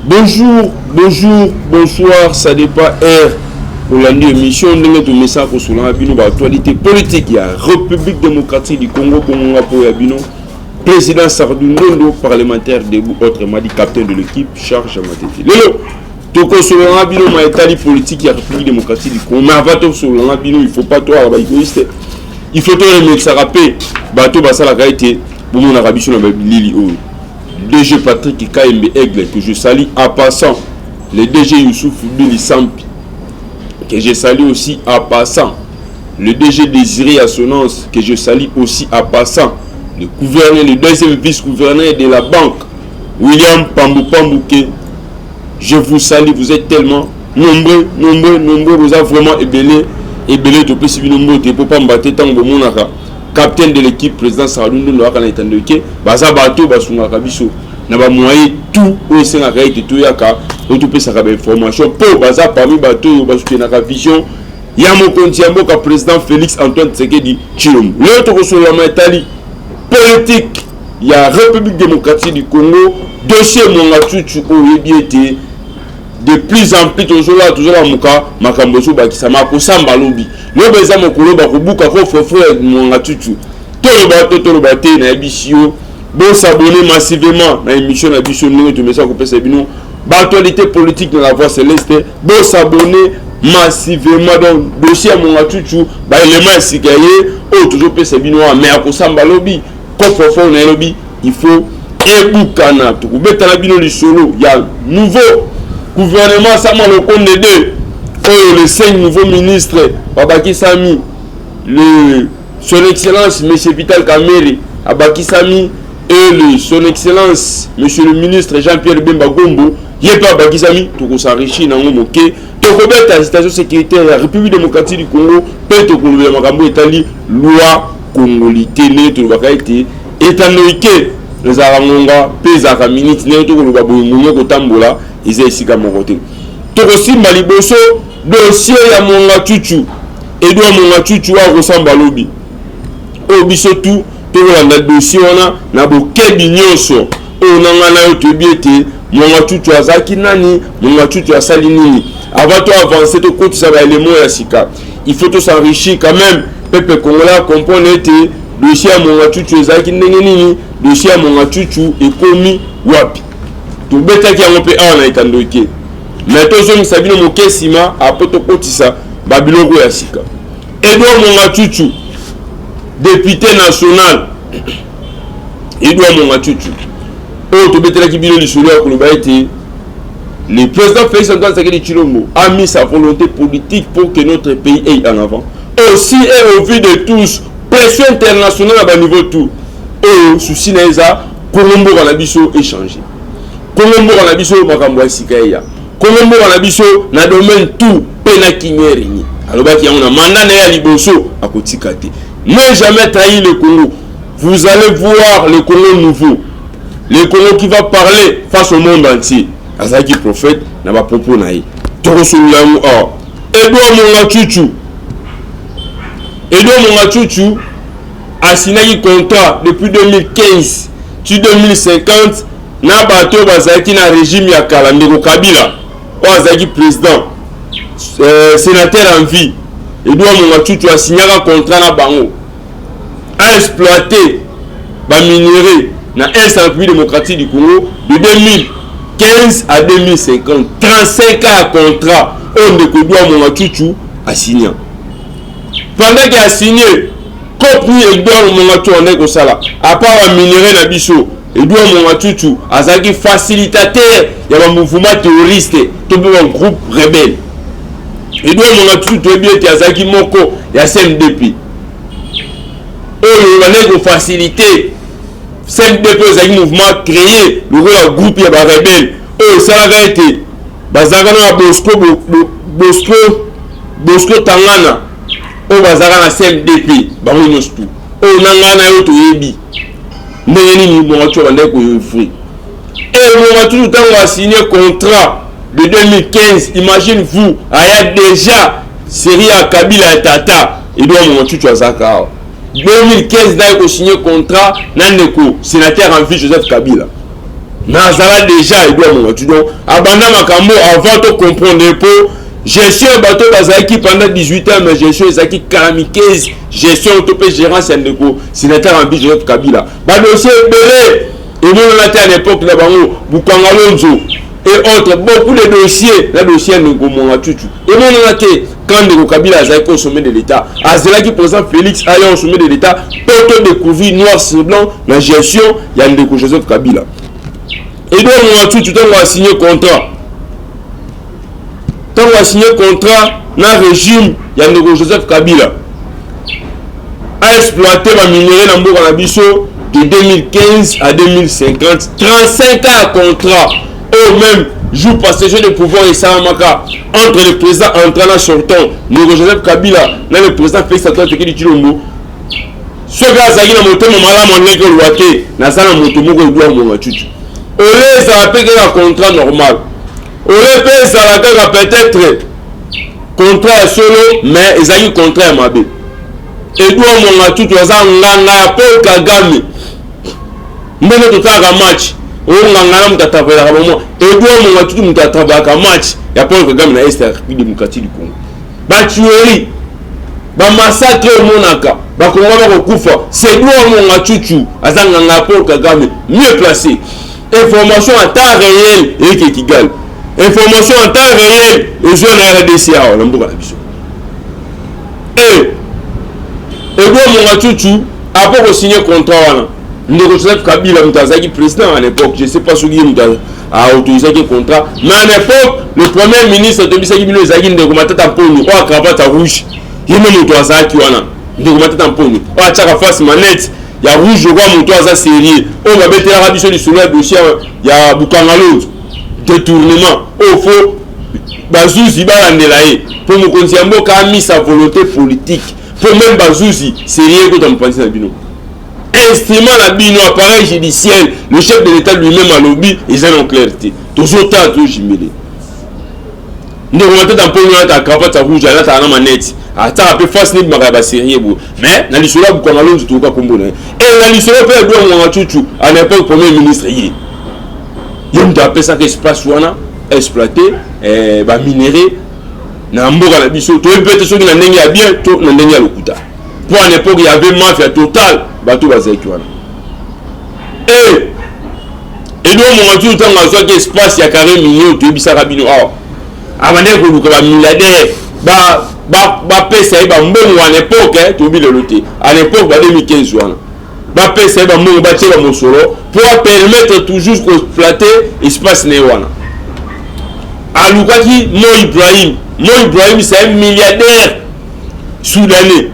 Bonjour, bonjour, bonsoir, ça dépend heure olandi émission. Ndenge tomesaka kosolanga bino baactualité politique ya République démocratique du Congo, bongonga mpo ya bino, président Sardou Ndondo, parlementaire debout, autrement dit capitaine de l'équipe Charge Matete. Lelo tokosolanga bino ma etali politique ya République démocratique du Congo. Mais avant tosolanga bino, il faut pas toyaka baégoïste, il faut toremerciaka mpe bato basalaka ete bomonaka biso na babilili oyo: DG Patrick Kaembe Aigle, que je salue en passant, le DG Youssouf Billy Sampi, que je salue aussi en passant, le DG Désiré Assonance, que je salue aussi en passant, le gouverneur, le deuxième vice-gouverneur de la banque, William Pambou Pambou, que je vous salue. Vous êtes tellement nombreux, nombreux, nombreux, vous avez vraiment ebele, ebele. Topesi bino mbote po pamba te ntango bomonaka capitaine de l'équipe, président Sardou Ndondo, aka na etando eke, baza bato basungaka biso na bamoyen tout oyo esengaka ete toyaka oyo topesaka bainformation, mpo baza parmi bato oyo basoutenaka vision ya mokonzi ya mboka, président Félix Antoine Tshisekedi Tshilombo. Lelo tokosololama etali politique ya République démocratique du Congo, dossier Mwangachuchu oyo oyebi ete de plus en plus tozola tozolamuka, makambo ezobakisama. Akosamba lobi, lobi eza mokolo bakobuka coffre-fort ya Mwangachuchu. Toloba to toloba te, nayebisi yo, bos'abonner massivement na émission na biso. Ndenge tomesa kopesa bino baactualité politique na La Voix Céleste, bos'abonner massivement. Donc dossier ya Mwangachuchu, baélément ya sika ye oyo tozopesa bino wana, mais akosamba lobi, coffre-fort na ye lobi il faut ebukana. Tokobetana bino lisolo ya nouveau gouvernement Sama Lukonde 2 oyo, les cinq nouveaux ministres babakisami, le son excellence monsieur Vital Kamerhe abakisami et le son excellence monsieur le ministre Jean-Pierre Bemba Gombo, ye mpe abakisami. Tokos'enrichir nango moke. Tokobeta situation sécuritaire ya République démocratique du Congo mpe tokolobela makambo etali loi congolité. Ndenge tolobaka ete etando ike ezalaka ngonga mpe ezalaka minute, ndenge tokoloba boye, ngonga kotambola eza esika moko te. Tokosimba liboso dossier ya Mwangachuchu, Edouard Mwangachuchu oyo akosamba lobi, oyo biso tu tokolanda dossier wana na bokebi nyonso. Oyo na ngai na yo toyebi ete Mwangachuchu azalaki nani, Mwangachuchu asali nini. Avant to avancer, tokotisa baélément ya sika, il faut tos'enrichir quand même. Peuple congolais acomprendre ete dossier ya Mwangachuchu ezalaki ndenge nini, dossier ya Mwangachuchu ekomi wapi. Tobetaki yango mpe awa na etando eke, mais tozongisa bino moke nsima apo tokotisa babiloko ya sika. Edouard Mwangachuchu, député national Edouard Mwangachuchu oyo tobetelaki bino lisolo ya koloba ete le président Félix Antoine Tshisekedi Tshilombo a mis sa volonté politique pour que notre pays aille en avant aussi et au vu de tous, pression internationale na baniveau tout oyo. Souci na eza Kongo mboka na biso échange, Kongo mboka na biso makambo ya sika eya, Kongo mboka na biso na domaine tout mpe na kimia erégner. Alobaki yango na mandat na ye ya liboso, akotika te. Ne jamais trahir le Congo. Vous allez voir le Congo nouveau, le Congo qui va parler face au monde entier. Azalaki prophète na bapropos na ye. Tokosolola yango awa. Edouard Mwangachuchu, Edouard Mwangachuchu asignaki contrat depuis 2015 ti 2050 na bato oyo bazalaki na régime ya kala, ndeko Kabila oyo azalaki président, sénateur en vie. Edouard Mwangachuchu asignaka contrat na bango aexploiter baminerai na est ya République démocratique du Congo de 2015 à 2050. 35 ans ya contrat oyo ndeko Edouard Mwangachuchu asigna. Pendant ke asigne copni, Edouard Mwangachuchu andaki kosala à part baminerai na biso. Edouard Mwangachuchu azalaki facilitateur ya bamouvement terroriste to mpe bagroupe rebelle. Edouard Mwangachuchu, toyebi ete azalaki moko ya CNDP oyo bandaki kofaciliter. CNDP ezalaki mouvement créé lokola groupe ya barebelle oyo esalaka ete bazalaka na Bosco Bosco Bosco Ntaganda oyo bazalaka na CNDP, bango nyonso tu oyo na ngai na yo toyebi ndenge nini Mwangachuchu abandaki koœuvrer. E Mwangachuchu, ntango asigné contrat de 2015, imagine vous, aya déjà série ya Kabila ya tata. Edouard Mwangachuchu azalaka awa 2015, naye kosigné contrat na ndeko sénateur en vie Joseph Kabila. Mais azala déjà Edouard Mwangachuchu. Donc abanda makambo avant to comprendre po gestion ya bato bazalaki pendant 18 ans, mais gestion ezalaki calamiteuse, gestion to mpe gérance ya ndeko sénateur Ambi Joseph Kabila. Badossier ebele emonana te à l'époque na bango, Bukanga Lonzo et autres, beaucoup de dossiers. Na dossier ya ndeko Mwangachuchu emonana te quand ndeko Kabila azalaki au sommet de l'État. Azelaki président Félix aya au sommet de l'État po to découvrir noir sur blanc na gestion ya ndeko Joseph Kabila. Edouard Mwangachuchu, ntango asigné contrat, ntango asigné contrat na régime ya ndeko Joseph Kabila, aexploité baminerai na mboka na biso de 2015 à 2050, 35 ans ya contrat oyo. Même jour passation de pouvoir esalamaka entre le président entrant na sortant, ndeko Joseph Kabila na le président Félix Antoine Tshisekedi Tshilombo, soki azalaki na motema malamu, alingaki koloba te: naza na moto moko, Edouard Mwangachuchu. Ole ezala mpe kaka contrat normal, ole mpe ezala kaka peut-être contrat ya solo, mais ezalaki contrat ya mabe. Edouard Mwangachuchu aza nganga ya Paul Kagame. Ndenge totalaka match oyo, nganga na moto atravaillaka bamwa. Edouard Mwangachuchu moto atravaillaka match ya Paul Kagame na Est ya République démocratique du Congo. Batuerie, bamassacre omonaka, bakongo bakokufa, c'est Edouard Mwangachuchu, aza nganga ya Paul Kagame, mieux placé. Information en temps réel eyeke Kigali, information en temps réel ezwa na RDC awa na mboka na biso. E Edouard Mwangachuchu, apo kosigner contrat wana, ndeko Joseph Kabila moto azalaki président à l'époque, je sais pas soki ye moto aautorisaki contrat, mais à l'époque le premier ministre toyebisaki bino ezalaki ndeko Matata Mponi oyo acravate rouge. Ye nde moto azalaki wana, ndeko Matata Mponi oyo atiaka face manette ya rouge lokwa moto aza sérieux, oyo babetelaka biso lisolo ya dossier ya Bukanga Lonzo, détournement oyo fo bazuzi balandela ye mpo mokonzi ya mboka amisa volonté politique, mpo même bazuzi sérieux ekota mopanzi na bino, instrument na bino, appareil judiciaire. Le chef de l'État lui-même alobi eza na clair te. Tozotala, tozojimele ndeko Matata Mpongo alata cravate ya rouge, alataka na manete, ataka mpe face nebimaka ya basérieux boye. Mais na lisolo ya Bukanga Lonzo toyoka kombo na ye. E na lisolo mpe Edouard Mwangachuchu, à l'époque premier ministre, ye moto apesaka espace wana exploité baminerai na mboka na biso. Toyebi mpe te soki na ndenge ya bien to na ndenge ya lokuta, mpo à l'époque y avait mafia totale, bato bazalaki wana. E Edouard Mwangachuchu, ntango azwaki espace ya carré minier, toyebisaka bino awa, abandaki koluka bamilliardaire bapesa ye bambongo. À l'époque, toyebi lelo te, à l'époque ba 2015 wana, bapesa ye bambongo, batie bamosolo po apermettre toujours koexploiter espace na ye wana. Alukaki Mo Ibrahim. Mo Ibrahim, c'est un milliardaire soudanais,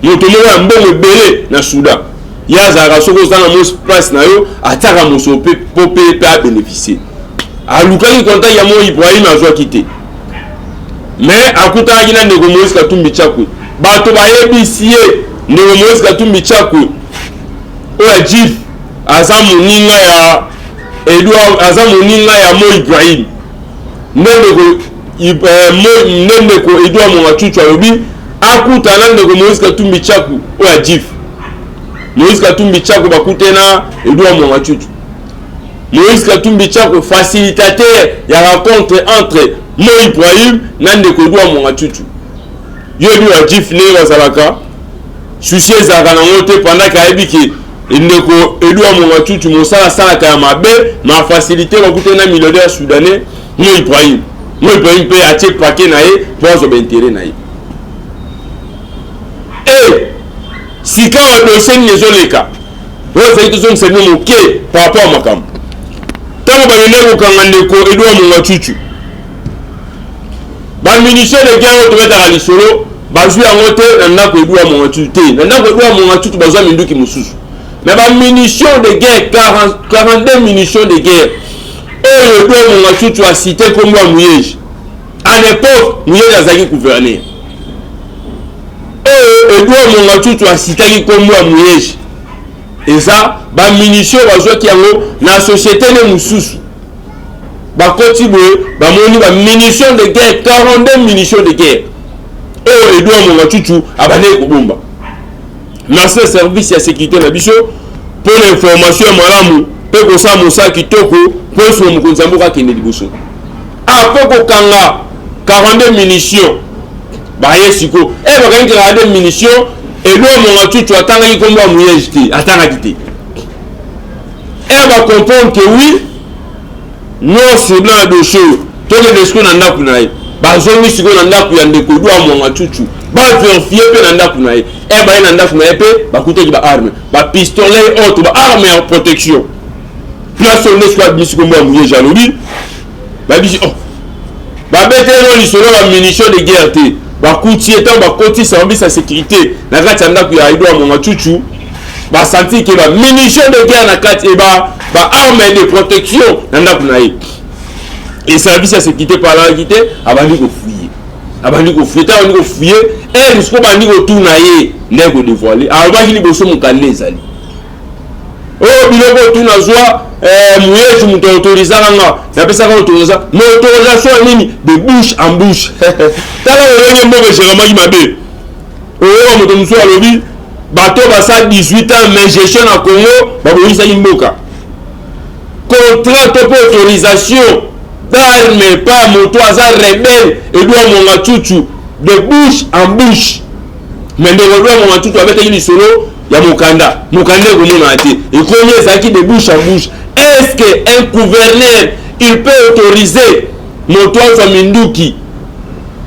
moto moko ya mbongo ebele na Soudan. Ye azalaka, soki oza na mo place na yo, atiaka mosolo mpe po mpe abénéficie. Alukaki contact ya Mo Ibrahim, azwaki te, mais akutanaki na ndeko Moïse Katumbi Chakwe. Bato bayebisi ye ndeko Moïse Katumbi Chakwe oyo ya JIF aza moninga ya Edouard, aza moninga ya Mo Ibrahim. Nde ndeko Edouard Mwangachuchu alobi akutana na ndeko Moïse Katumbi Chakwe oyo ya JIF. Moïse Katumbi Chakwe bakute na Edouard Mwangachuchu. Moïse Katumbi Chakwe, facilitateur ya rencontre entre Mo Ibrahim na ndeko Edouard Mwangachuchu. Yoyebi wa JIF ndenge bazalaka, souci ezalaka nango te. Pendant ke ayebi ke ndeko Edouard Mwangachuchu mosala asalaka ya mabe, ma facilité bakutani na millionnaire soudanais Mo Ibrahim. Mo Ibrahim mpe atie paquet na ye mpo azwa baintérêt na ye. E sika wa dossier nini ezoleka oyo ezali, tozongisa bino moke par rapport ya makambo ntango bakendaki kokanga ndeko Edouard Mwangachuchu. Bamunition de guerre oyo tobetaka lisolo, bazwi yango te na ndako Edouard Mwangachuchu te. Na ndako Edouard Mwangachuchu bazwa minduki mosusu, mais bamunition de guerre, 42 munitions de guerre oyo Edouard Mwangachuchu acité nkombo ya Muyej, à l'époque Muyej azalaki gouverneur, oyo Edouard Mwangachuchu acitaki nkombo ya Muyej, eza bamunition bazwaki yango na société ne mosusu. Bakoti boye, bamoni bamunition de guerre, 42 munitions de guerre oyo Edouard Mwangachuchu abandaki kobomba. Merci na service ya sécurité na biso mpo na information ya malamu. mpe kosala mosala kitoko mpo esunga mokonzi ya mboka akende liboso. Apres kokanga 42 munitions, baye sikoyo e bakangi 42 munitions. Edouard Mwangachuchu atangaki nkombo ya Muyej te, atangaki te. E bacomprendre que oui, noir sur blanc ya dossier oyo, tokende sikoyo na ndako na ye. Bazongi sikoyo na ndako ya ndeko Edouard Mwangachuchu, baverifie mpe na ndako na ye. E baye na ndako na ye mpe bakutaki ba arme, ba pistolet, autre ba arme ya protection. Place oyo nde sikoyo abimisi nkombo ya Muyej, alobi babisi, oh, babeteli ngo lisolo ya munition de guerre te. Bakuti ye ntango bakoti service ya sécurité na kati ya ndako ya Edouard Mwangachuchu, basanti ke ba munition de guerre na kati e ba arme de protection na ndako na ye. E service ya sécurité palaki te, abandi kofouiller, abandi kofouiller. Ntango abandi kofouiller, ere sikoyo bandi kotuna ye nde kodévoile. Alobaki liboso mokanda ezali oyo biloko otuna zwa Muyej moto autorisaka nga, napesaka autorisation, mais autorisation ya nini? De bouche en bouche. Tala lolenge mboka egeramaki mabe. Oyoka moto mosusu alobi bato basala 18 ans mais gestion na Congo babongisaki mboka. Contrat to mpe autorisation d'arme pa moto aza rebelle Edouard Mwangachuchu, de bouche en bouche. Mais ndeko Edouard Mwangachuchu abetaki lisolo ya mokanda, mokanda ekomonana te, ekomi ezalaki de bouche en bouche. Est-ce que un gouverneur, il peut autoriser moto azwa minduki,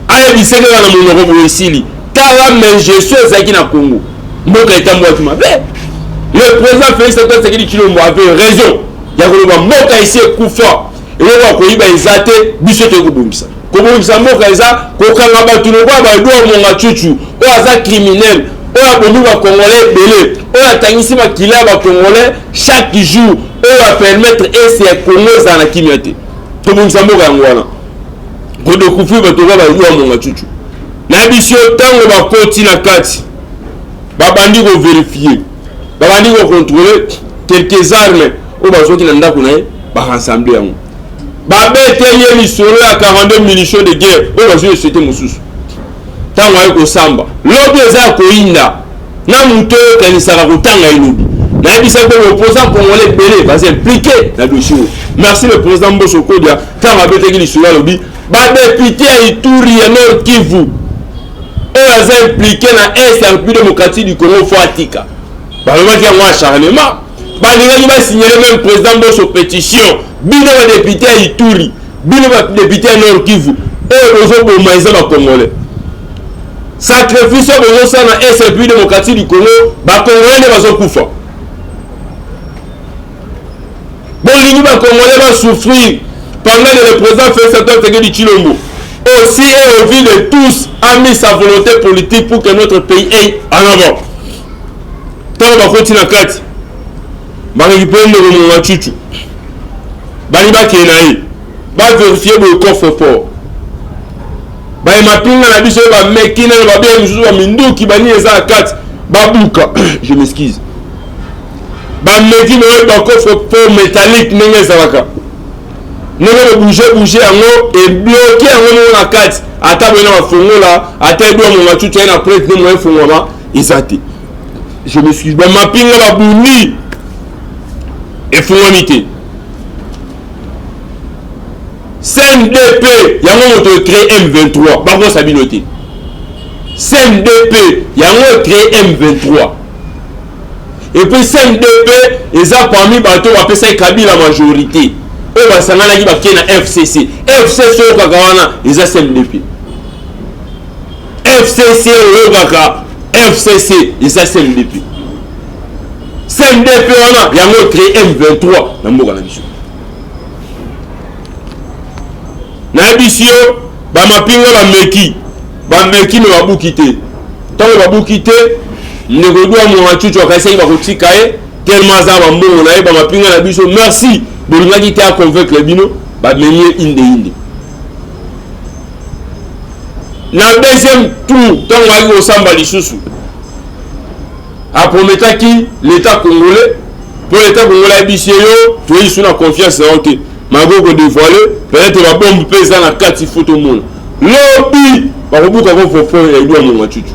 ayebise kaka na monoko boye esili? Tala, mais gestion ezalaki na Congo, mboka etambwaki mabe. Le président Félix Antoine Tshisekedi Tshilombo avait raison ya koloba mboka esi ekufa, eloko ya koyiba eza te. Biso toyei kobongisa. Kobongisa mboka eza kokanga bato lokola ba Edouard Mwangachuchu oyo aza criminel, oyo abomi bacongolais ebele, oyo atangisi makila ya bacongolais chaque jour, oyo apermettre ese ya Congo ezala na kimia te. Tobongisa mboka yango wana kodécouvrir bato lokola ba Edouard Mwangachuchu. Nayebi yo, ntango bakoti na kati, babandi kovérifier, babandi kocontrôler quelques armes oyo bazwaki na ndako na ye, barassembler yango, babeteli ye lisolo ya 42 munitions de guerre oyo bazwi société mosusu. Ntango aye kosamba, lobi eza ya koyinda na moto oyo okanisaka kotanga elobi. Nayebisa mpe baopposant congolais ebele baza impliqué na dossier oyo. Merci le président Mboso Kodia. Ntango abetaki lisolo, alobi badéputé ya Ituri, ya Nord Kivu, oyo aza impliqué na est ya République démocratique du Congo, faut atika. Balobaki yango acharnement, balingaki basignele même président Mboso pétition: bino badéputé ya Ituri, bino badéputé ya Nord Kivu, oyo bozoboma eza bacongolais, sacrifice oyo bozosala na est République démocratique du Congo, bacongolais nde bazokufa. Bolingi bacongolais basouffrir pendant que le président Félix Antoine Tshisekedi Tshilombo aussi et au vu de tous a mis sa volonté politique pour que notre pays aille en avant. Ntango bakoti na kati, barécupérer ndeko Mwangachuchu, bali bakende na ye, bavérifier boye coffre fort. Baye mapinga na biso oyo bameki nano, babeya mosusu, baminduki banini eza na kati, babuka, je m'excuse, bameki boye bacoffre fort métallique ndenge ezalaka, ndenge bobouge bouge yango, ebloquer yango moko na kati. Ata boye na bafongola, ata Edouard Mwangachuchu aye na prête nde moyen efongwama eza te. Je m'excuse, bamapinga babundi, efungwami te. CNDP yango moto ecrée M23, bakosa bino te. CNDP yango ecrée M23 et puis CNDP eza parmi bato bapesaki Kabila majorité, oyo basanganaki bakei na FCC. FCC oyo kaka wana eza CNDP. FCC oyo kaka FCC eza CNDP. CNDP wana yango ecrée M23 na mboka na biso. Nayebisi yo, bamapinga bameki, bameki, me babuki te. Ntango babuki te, ndeko Edouard Mwangachuchu akanisaki bakotika ye tellement aza bambongo na ye. Bamapinga na biso, merci, bolingaki te aconvaincre bino, bamemi ye inde inde. Na deuxième tour, ntango ayaki kosamba lisusu, aprometaki l'état congolais, mpo l'état congolais ayebisi ye: yo, toyei su na confiance na yo te, malgré kodévoile peut-être babombe mpe eza na kati, faut tomona lobi bakobuka coffre-fort ya Edouard Mwangachuchu.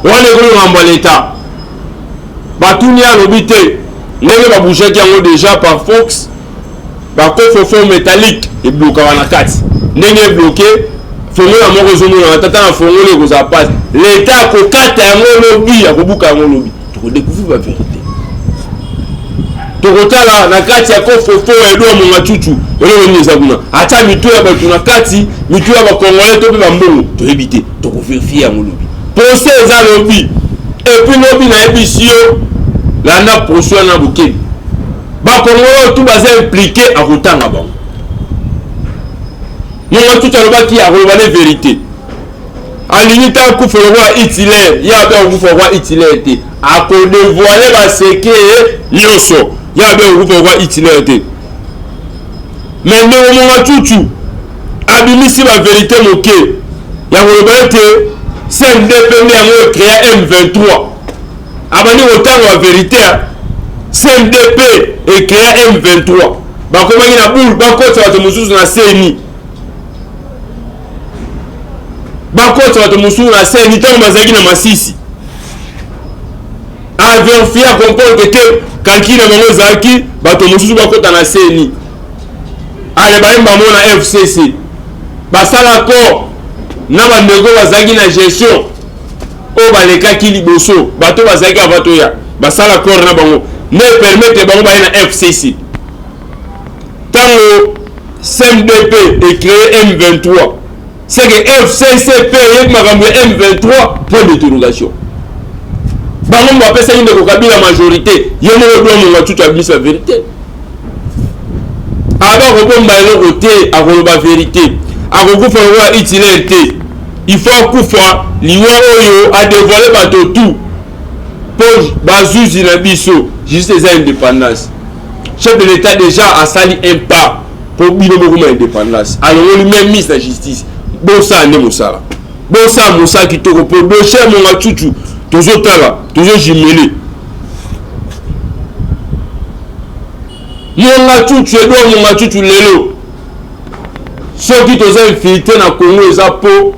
Wana ekomi makambo ya leta. Batuni, alobi te. Ndenge babougeaki yango déjà par Fox, bacoffre-fort métallique eblokaka na kati. Ndenge ebloke, fongola moko ezomonana, tata na fongoli ekozala mpasi. Leta akokata yango lobi, akobuka yango lobi. Tokodécouvrir ba vérité. Tokotala na kati ya coffre-fort ya Edouard Mwangachuchu eloko nini eza kuna, ata mitu ya bato na kati, mitu ya bacongolais to mpe bambongo, toyebi te. Tokovérifier yango lobi. Procès eza lobi. Et puis lobi nayebisi yo, landa procès wana bokebi. Bacongolais oyo tu baza impliqué, akotanga bango. Mwangachuchu alobaki akoloba ne vérité. Alingi ta akufa lokola Hitler, ye abe akokufa lokola Hitler te, akodévoiler basecrets nyonso. Ye abe akokufa lokola Hitler te. Mais ndeko Mwangachuchu abimisi bavérité moke ya koloba ete CNDP nde yango ecréa M23. Abandi kotanga bavérité ya CNDP ecréa M23, bakomaki na boule, bakotisa bato mosusu na CENI, bakotisa bato mosusu na CENI ntango bazalaki na Masisi. Avérifier, acomprendre te calcul na bango ezalaki bato mosusu bakota na CENI. Ale bayemba bango na FCC, basala accord na bandeko bazalaki na gestion oyo balekaki liboso, bato bazalaki avant toya, basala accord na bango nde permettre bango baye na FCC. Ntango CNDP ecréé M23, c'est que FCC mpe eyebi makambo ya M23, point d'interrogation. Bango bapesaki ndeko Kabila majorité. Ye moko Edouard Mwangachuchu abimisa vérité. Aba kobomba eloko te, akoloba vérité. Akokufa lokola Hitler te. Il faut akufa liwa oyo adévoiler bato tout, mpo bazuzi na biso juste eza indépendance. Chef de l'État déjà asali un pas mpo bino bokoma indépendance. Alongoli même mise na justice. Bosala nde mosala, bosala mosala kitoko, mpo dossier ya Mwangachuchu tozotala, tozojumeler Mwangachuchu, Edouard Mwangachuchu. Lelo soki toza infiltré na Congo, eza mpo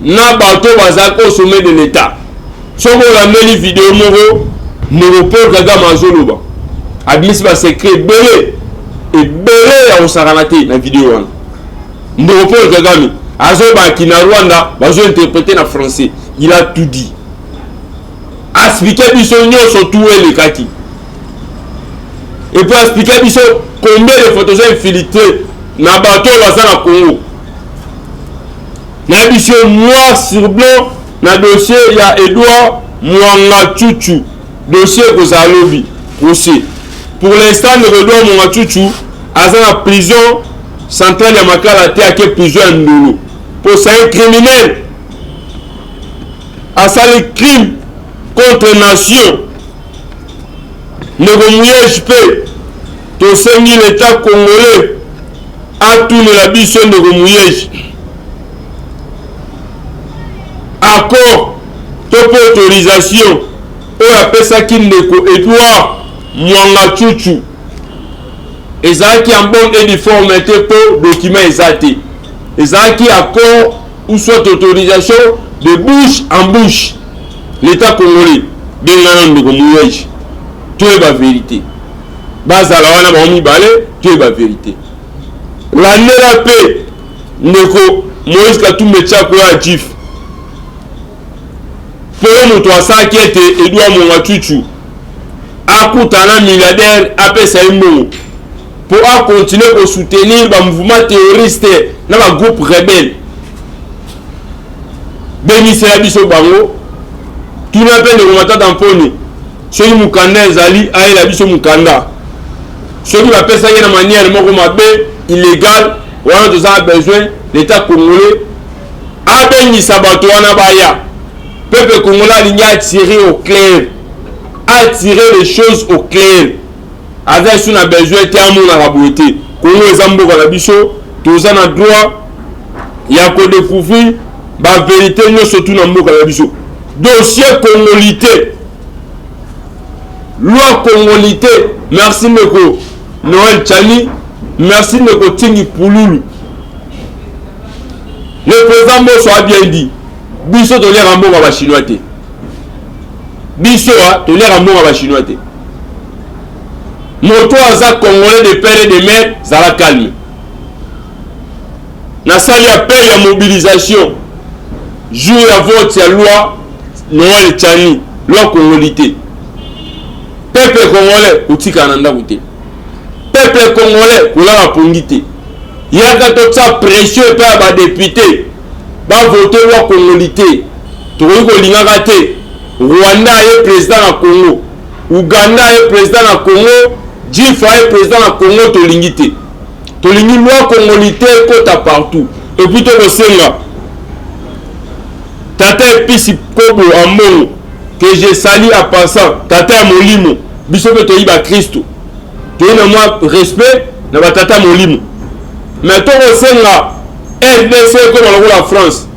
na bato bazalaki au sommet de l'État. Soki olandeli video moko, ndeko Paul Kagame azoloba, abimisi basecrets ebele ebele ya kosakana te. Na video wana, ndeko Paul Kagame azobaki na Rwanda, bazointerpréter na français. Il a tout dit, aexpliquer biso nyonso tu elekaki, et puis aexpliquer biso combien de fois toza infiltré na bato oyo baza na Congo. Nayebi biso noir sur blanc na dossier ya Edouard Mwangachuchu. Dossier ekozala lobi procès. Pour l'instant, ndeko Edouard Mwangachuchu aza na prison centrale ya Makala te, ake prison ya Ndolo, mpo c'est un criminel, asali crime contre nation. Ndeko Muyege mpe tosengi l'État congolais atunela biso ndeko Muyege accord to mpe autorisation oyo apesaki ndeko Edouard Mwangachuchu ezalaki en bonne et due forme te, mpo document eza te. Ezalaki accord ou soit autorisation de bouche en bouche. L'État congolais, bengana ndeko Muyege, toyeba vérité. Bazala wana bango mibale, toyeba vérité. Landela mpe ndeko Moïse Katumbi Chapwe ya jif, mpo ye moto asalaki ete Edouard Mwangachuchu akutana milliardaire, apesa ye mbongo mpo acontinuer kosoutenir bamouvement terroriste na bagroupe rebelle. Bengisela biso bango. Tuna mpe ndeko Matata Mponi, soki mokanda ezali, ayela biso mokanda. Soki bapesaki na manière moko mabe, illégal wana, toza na besoin l'État congolais abengisa bato wana baya. Peuple congolais alingi attirer au clair, attirer les choses au clair. Aza esu na besoin te amonaka boye te. Kongo eza mboka na biso, toza na droit ya kodécouvrir bavérité nyonso tu na mboka na biso. Dossier congolité, loi congolité. Merci ndeko Noël Chani, merci ndeko Tingi Pululu. Le président Mboso a bien dit: biso toliaka mboka bachinois te. Biso toliaka mboka bachinois te. Moto aza congolais de père et de mère, zala calme. Nasali appel ya mobilisation jour ya vote ya loi Noël Tshiani, loi congolité. Peuple congolais kotikala na ndako te. Peuple congolais kolala pongi te. Yaka totia pression epai ya ba député ba vote loi congolité. Tokoki kolingaka te. Rwanda aye président na Congo, Ouganda aye président na Congo, Jifa aye président na Congo, tolingi te. Tolingi loi congolité ekota partout. Et puis tokosenga tata episi kobo Ambongo que je salue en passant, tata ya molimo, biso mpe toyi ba Kristo, toyi na mwa respect na batata molimo, mais tokosenga RDC ekoma lokola France.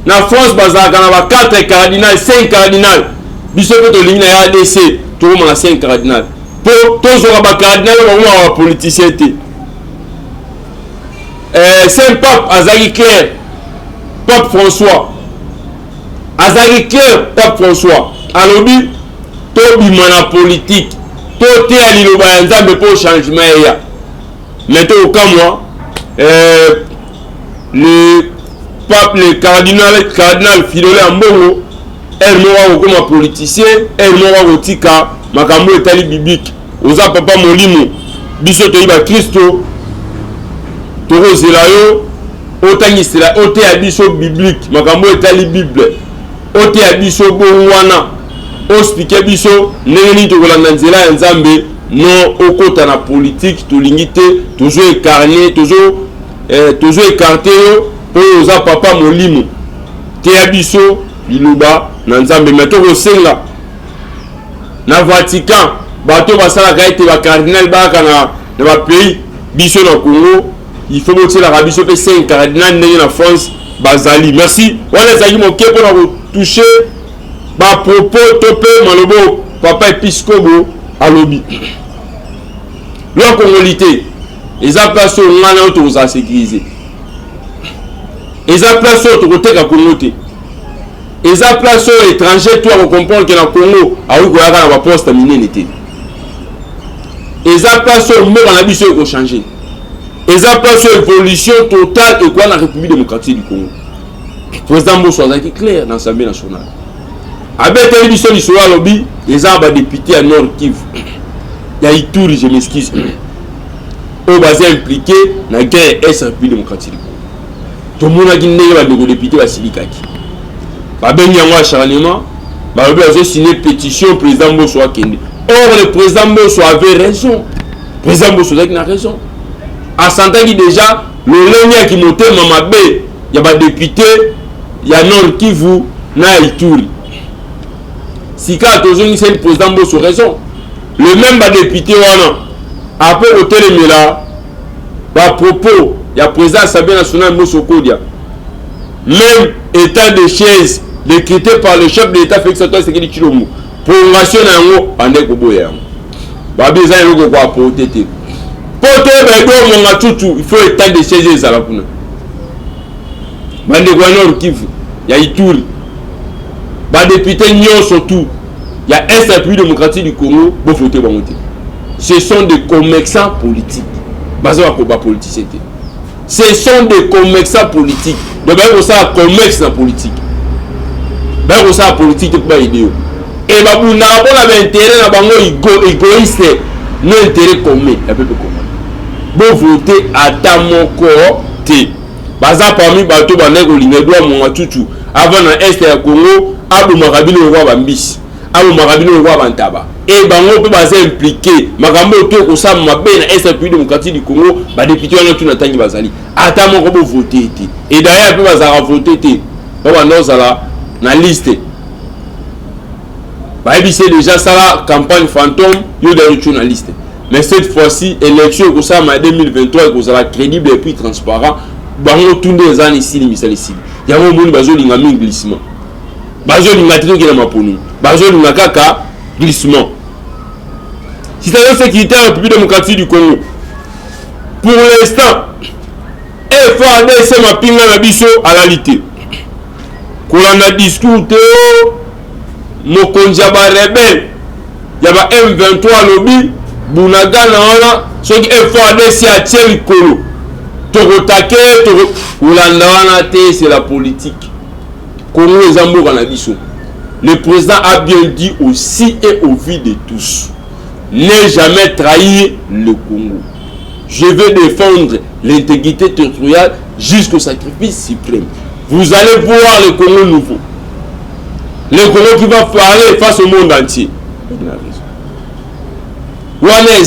Na France bazalaka na ba 4 cardinal, 5 cardinal, biso mpe tolingi na RDC tokoma na 5 cardinal, mpo tozwaka ba cardinal oyo bakomaka ba politicien te. Saint Pape azalaki clair, Pape François azalaki clair. Pape François alobi tobima na politique, toteya liloba ya Nzambe mpo changement eya. Mais tokokamwa, le pape, le cardinal Fridolin Ambongo, ere moko akokoma politicien, ere moko akotika makambo etali biblique. Oza papa molimo, biso toyi bakristo, tokozela yo otangisela, oteya biso biblique, makambo etali Bible, oteya biso bongwana, oexpliquer biso ndenge nini tokolanda nzela ya Nzambe. Non, okota na politique tolingi te. Tozo écarter, tozo écarter yo mpo oyo oza papa molimo, teya biso liloba na Nzambe. Mais tokosenga na Vatican, bato basalaka ete bacardinal bayaka na bapays, biso na Congo il faut botielaka biso mpe 5 cardinal ndenge na France bazali. Merci. Wana ezalaki moke mpona kotoucher bapropos to mpe malobo papa episcopo alobi. Loi congolité eza place oyo ngai na yo tokozala sécurisé, eza place oyo tokoteka Congo te, eza place oyo étranger to akocomprendre ke na Congo akoki koyaka na baposte minene te, eza place oyo mboka na biso ekochange, eza place oyo évolution totale ekoya na République démocratique du Congo. Président Mboso azalaki clair na Assemblée nationale, abeteli biso lisolo, alobi eza badéputé ya Nord Kivu, ya Ituri, je m'excuse, oyo baza impliqué na guerre est République démocratique du Congo. Tomonaki ndenge bandeko député basilikaki, babengi yango acharnement, balobi bazosigne pétition président Mboso akende. Or le président Mboso avait raison. Président Mboso azalaki na raison, asantaki déjà lolenge ya kimotema mabe ya badéputé ya Nord Kivu na ya Ituri. Sika tozongiseli président Mboso raison. Le même badéputé wana, après kotelemela bapropos ya président Assemblée nationale Mboso Kodia, même état de siège décrété par le chef de l'État Félix Antoine Tshisekedi Tshilombo, prolongation na yango, bande koboya yango, babi eza eloko koapporter te. Mpo toyeba Edouard Mwangachuchu, il faut état de siège ezala kuna. Bandeko ya Nord Kivu, ya Ituri, badéputé nyonso tout ya est République démocratique du Congo, bovote bango te. Ce sont des commerçants politiques, baza bapoliticien te, ce sont des commerçants politiques. Donc baye kosala commerce na politique, baye kosala politique te mpo baaider yo e babundaka mpona baintérêt na bango égoïste, no intérêt commun ya peuple congolais. Bovote ata moko te. Baza parmi bato bandaki kolinga Edouard Mwangachuchu avant na est ya Congo, abomaka bino lokola bambisi, abomaka bino lokola bantaba. E bango mpe baza impliqué makambo oyo to ekosala mabe na est République démocratique du Congo. Badéputé wana tuna ntangi bazali, ata moko bovote te. E d'ailleurs mpe bazalaka vote te, babanda kozala na liste, bayebisi déjà sala campagne fantôme, yo d'ailleurs tio na liste. Mais cette fois-ci élection ekosalama ya 2023 ekozala crédible et puis transparent. Bango tunde eza na esili, misala esili. Yango omoni bazolinga mingi glissement, bazolinga te tokenda maponi, bazolinga kaka glissement. Situation sécuritaire République démocratique du Congo pour l'instant, FARDC, mapinga na biso alali te. Kolanda discours te o mokonzi ya barebele ya ba M23 alobi. Bunagana wana soki FARDC atie likolo tokotake kolanda wana te, c'est la politique. Congo eza mboka na biso. Le président a bien dit aussi et au vu de tous, ne jamais trahir le Congo. Je vais défendre l'intégrité territoriale jusqu'au sacrifice suprême. Vous allez voir le Congo nouveau, le Congo qui va parler face au monde entier. Wana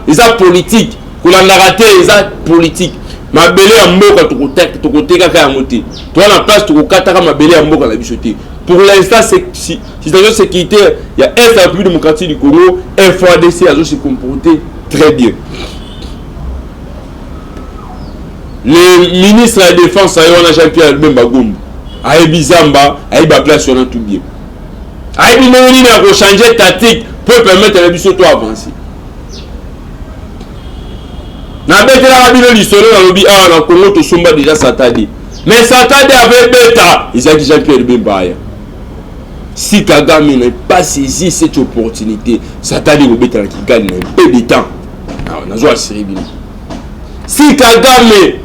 eza politique, kolandaka te, eza politique. Mabele ya mboka tokotekaka yango te, toza na place tokokataka mabele ya mboka na biso te. Pour l'instant, situation sécuritaire ya est ya République démocratique du Congo, FARDC azo se comporter très bien. Le ministre ya Défense aye wana, Jean Pierre Bemba Gombo, ayebi zamba, ayebi baplace wana tout bien, ayebi ndenge nini ya kochanger tactique po permettre na biso to avancer. Nabetelaka bino lisolo, nalobi awa na Congo tosomba déjà Sata 2, mais Sata 2 avait beta ezalaki Jean Pierre Bemba aya. Si Kagame n'a pas saisi cette opportunité, Sata 2 kobeta na Kigali na peu de temps. Nazo assurer bino, si Kagame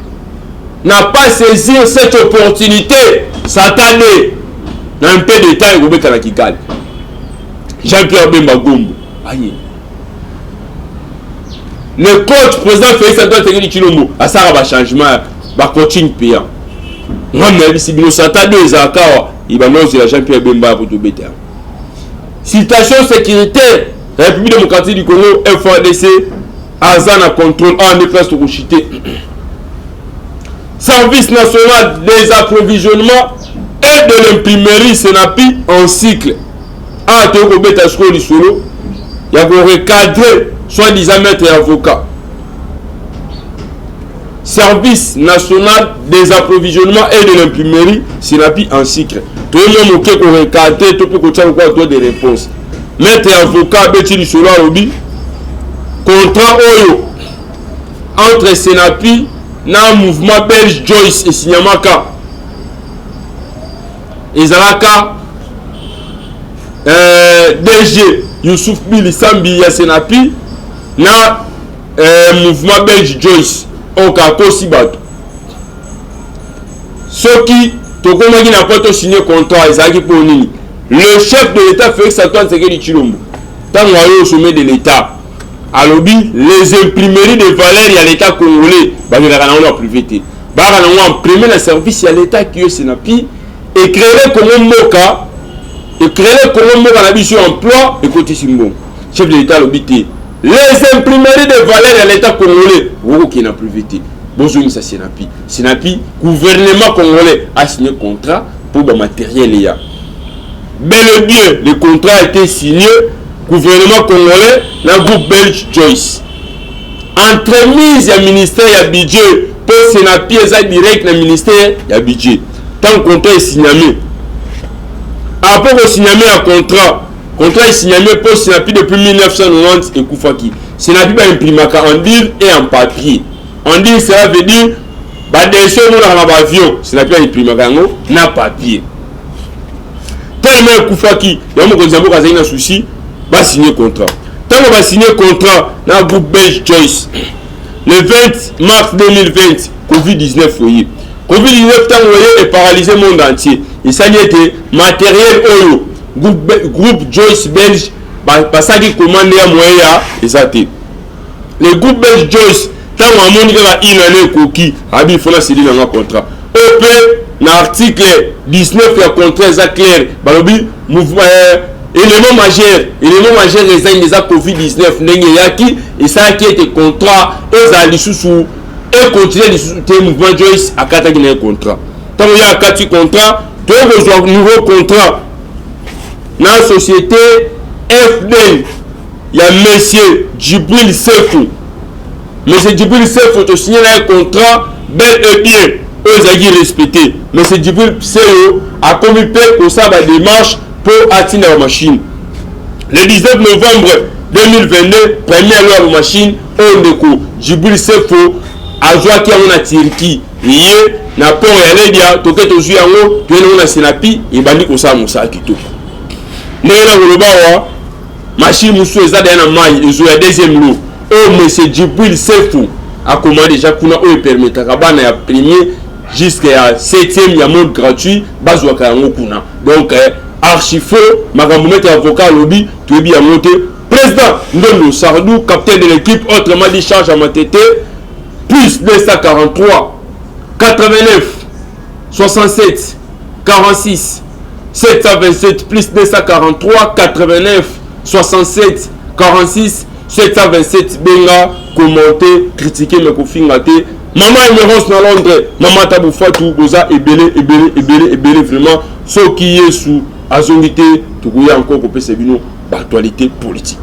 n'a pas saisi cette opportunité, Sata 2 na un peu de temps ekobeta na Kigali. Jean Pierre Bemba Gombo aye, le coach président Félix Antoine Tshisekedi Tshilombo asalaka bachangement, bacoaching payant. Nga nayebisi bino, Sata 2 ezalaka awa, ebanda ozela Jean Pierre Bemba ya po tobeta yango. Situation sécuritaire, République démocratique du Congo, FARDC aza na contrôle. Awa nde place tokoshite. Service national des approvisionnements et de l'imprimerie, SENAPI en cycle. Awa toyei kobeta sikoyo lisolo ya korecadrer soi-disant maître ya avocat. Service national des approvisionnements et de l'imprimerie, SENAPI en cycle, toyei mwa moke korecadrer to mpe kotia lokola droit de réponse. Maître ya avocat abeti lisolo, alobi contrat oyo entre SENAPI na mouvement belge Joyce esinyamaka, ezalaka DG Youssouf Bili Sambi ya SENAPI na mouvement belge Joyce. Oyo akosi bato. Soki tokomaki na po tosigne contrat, ezalaki mpo nini? Le chef de l'État Félix Antoine Tshisekedi Tshilombo, ntango ayo au sommet de l'État, alobi les imprimeries de valeur ya l'État congolais bakendaka nango na privé te, bayaka nango imprimer na service ya l'État qui est SENAPI. Ecréer Congo mboka, ecréer Congo mboka na biso emploi, ekotisi mbongo. Chef de l'État alobi te, les imprimeries de valeur ya l'État congolais okokende na privé te, bozongisa SENAPI. SENAPI, gouvernement congolais a signé contrat pour bamatériel eya. Bel et bien, le contrat a été signé, gouvernement congolais na groupe belge Joyce, entremise ya ministère ya Budget, mpo SENAPI eza direct na ministère ya Budget. Ntango contrat esigname, après kosigname ya contrat, contrat esigname mpo SENAPI depuis 1990 ekufaki. SENAPI baimprimaka en dur et en papier. En dur, cela veut dire badessin omonaka na baavion, SENAPI baimprimaka yango na papier. Tellement ekufaki yango, mokonzi ya mboka azali na souci basigne contrat. Ntango basigne contrat na groupe belge Joyce, le 20 mars 2020, COVID-19 oye. COVID-19 ntango oye, eparalyse monde entier, esali ete matériel oyo groupe Joyce belge basalaki commande ya moyen ya eza te. Le groupe belge Joyce, ntango amoni kaka une année ekoki, abi ifo nasili nanga contrat oyo. Mpe na article 19 ya contrat eza clair, balobi mouvement, élément majeur, élément majeur eza nini? Eza COVID-19. Ndenge eyaki, esalaki ete contrat ezala lisusu, econtinue lisusu te. Mouvement Joyce akataki na ye contrat. Ntango ye akati contrat, toye kozwa nouveau contrat na société FD ya monsieur Djibril Sefo. Monsieur Djibril Sefo, tosigné na ye contrat bel et bien oyo ezalaki respecté. Monsieur Djibril Seyo akomi mpe kosala badémarche mpo atinda bamachine. Le 19 novembre 2022, première lot ya bamachine oyo ndeko Djibril Sefo azwaki yango na Turquie, ye na port ya Ledia, toke tozwi yango, toye nango na SENAPI, ebandi kosala mosala kitoko. Ndenge na koloba awa, Machine mosusu eza deya na mai, ezoya deuxième lot oyo monsieur Djibril Sefu akoma deja kuna, oyo epermetaka bana ya premier jusque ya septième ya mode gratuit bazwaka yango kuna. Donc archi faux makambo maître avocat alobi, toyebi yango te. Président Ndondo Sardou, capitaine de l'équipe, autrement dit charge à Matete, plus 243 89 67 46 727, plus 243 89 67 46 727. Benga, commenter, critiquer, mais kofinga te. Mama Emerance na Londres, mama Tabu Fatu, boza ebele, ebele, ebele, ebele vraiment. Soki Yesu azongi te, tokoya encore kopesa bino baactualité politique.